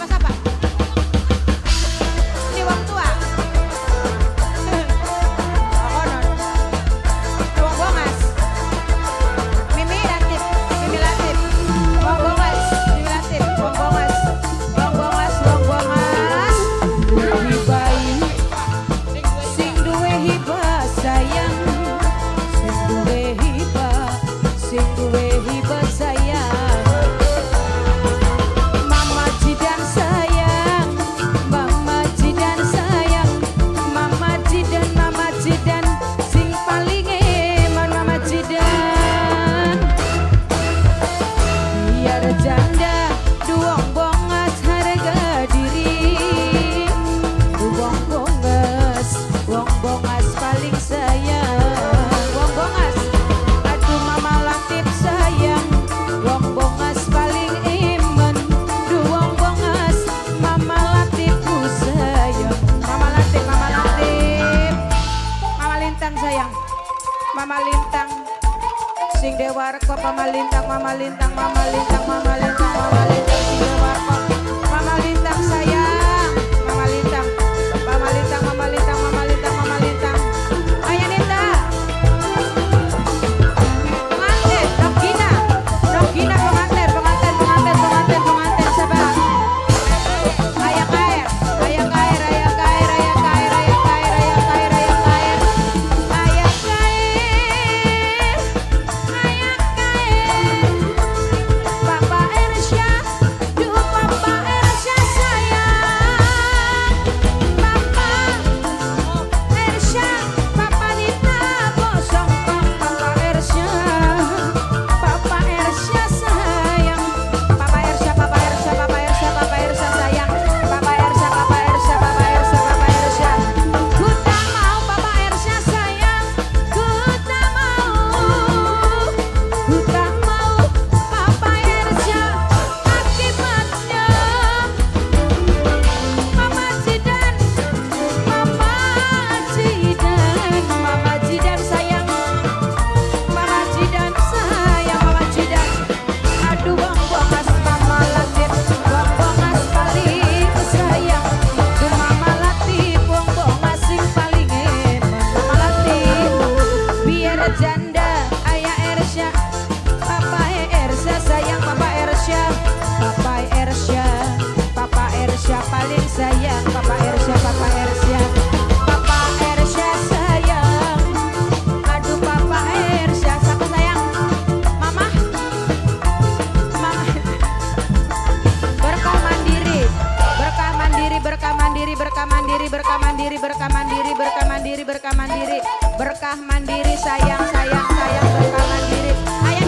Siapa siapa? Ini wong tua. Oh, no. Wong Bongas. Mimi Latif, Mimi Latif. Wong Bongas, Mimi Latif, Wong Bongas. Wong Bongas, Wong Bongas. Lebih baik sing duwe hibah sayang, sing duwe hibah, sing duwe hibah sayang. Mama Jidan sayang, Mama Jidan sayang, Mama Jidan, Mama Jidan, sing paling eman Mama Jidan. Biar janda duong bongas harga diri, wong bongas, wong bongas paling sayang, wong bongas. Aduh, Mama Latif sayang, wong bongas paling iman, duh wong bongas, Mama Latifku sayang, Mama Latif, Mama Latif, Mama Lintang sayang, Mama Lintang. Sing dewarko Mama Lintang, Mama Lintang, Mama Lintang, Mama Lintang, Mama Lintang, sing dewarko. Mama Lintang sayang, Mama Lintang, Mama Lintang, Mama Lintang, Mama Lintang, Mama Lintang. Ayo Nita. Pengantin, Nogina, Nogina pengantin, pengantin, pengantin, pengantin, pengantin siapa? Ayah Kair, Ayah Kair, Ayah Kair, Ayah Kair, Ayah Kair, Ayah Kair, Ayah Kair, Ayah Kair, Ayah Kair, Papa Ersya, duh Papa Ersya sayang, Papa Ersya, Papa Nita bosong, Papa Ersya, Papa Ersya sayang, Papa Ersya, Papa Ersya, Papa Ersya, Papa Ersya sayang, Papa Ersya, Papa Ersya, Papa Ersya, Papa Ersya. Ku tak mau Papa Ersya sayang, ku tak mau, ku tak mau Papa Ersya akibatnya. Mama Jidan, Mama Jidan, Mama Jidan sayang, Mama Jidan sayang, Mama Jidan. Aduh, wong bongas Mama Latif, wong bongas paling sayang. Duh Mama Latif, wong bongas sing paling eman. Mama Latif, biar janda ayah Ersya, Papa Ersya sayang, Papa Ersya, Papa Ersya, Papa Ersya paling sayang, Papa Ersya, Papa Ersya, Papa Ersya sayang. Aduh, Papa Ersya, siapa sayang? Mama, Mama. Berkah mandiri, berkah mandiri, berkah mandiri, berkah mandiri, berkah mandiri, berkah mandiri, berkah mandiri, berkah mandiri, berkah mandiri, sayang, sayang, sayang, berkah mandiri. Ayah